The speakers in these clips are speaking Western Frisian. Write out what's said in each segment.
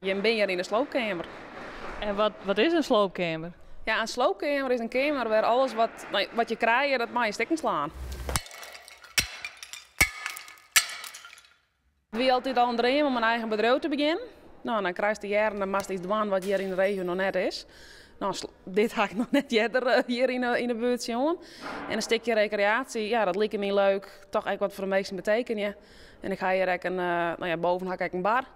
Jim binne hjir yn de sloopkeamer. En wat, wat is in sloopkeamer? Ja, in sloopkeamer is in keamer wêr alles wat, nou, wat je krije, dat mei je stikken slaan. It wie altyd al in dream om in eigen bedriuw te begjinnen. No, dan krijst te hearren, dan moatst iets dwaan wat hjir yn de regio noch net is. No, dit ha ik noch net earder eh, hjir yn de buert sjoen. En in stikje rekreaasje, ja, dat like my leuk. Toch ek wat foar de minsken betekenje. En ik ha hjir ek in, eh, no ja, boven ha ik ek in bar.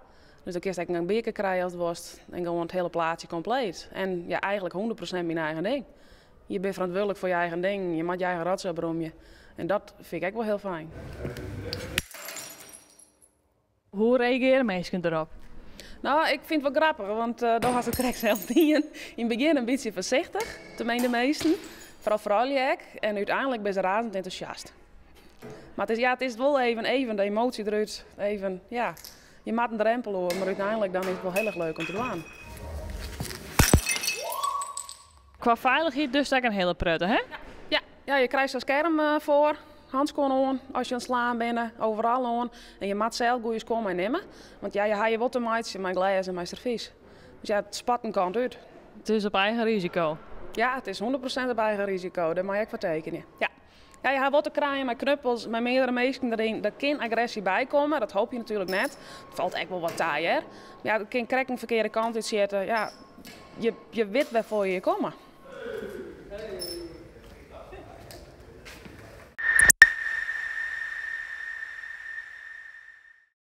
Dus dan kinst ek in bierke krije ast wolst. En gewoan it hiele plaatsje kompleet. En ja, eigentlik 100% myn eigen ding. Je binne ferantwurdlik foar je eigen ding. Je moatte je eigen rotzooi opromje. En dat fyn ik ek wol hiel fijn. Hoe reagearje minsken derop? No, ik fyn it wol grappich, want uh, do hast it krekt sels dien. Yn it begjin in bytsje foarsichtich, teminsten de measten. Foaral froulju ek. En úteinlik binne se razend entûsjast. Mar it is, ja, it is wol even, even de emoasje derút. Even, ja, je moatte in drempel oer, mar úteinlik dan is it wol hiel erch leuk om te dwaan. Kwa feilichheid dus ek in hiele protte, hè? Ja, ja, je krijst sa'n skerm eh, foar, handskuon oan as je oan it slaan binne, overal oan. En je moatte sels goede skuon meinimme, want ja, je ha je wol te meitsjen mei glês en mei servys. Dus ja, it spat in kant út. It is op eigen risiko. Ja, it is 100% op eigen risiko, dêr mei ik foar tekenje. Ja. Ja, je ha wol te krijen mei knuppels, mei meardere minsken deryn. Der kin agresje by komme, dat hoopje je natuerlik net. It falt ek wol wat ta, hear. Ja, it kin krekt in ferkearde kant út sjitte. Ja, je, je wit wêrfoar je komme.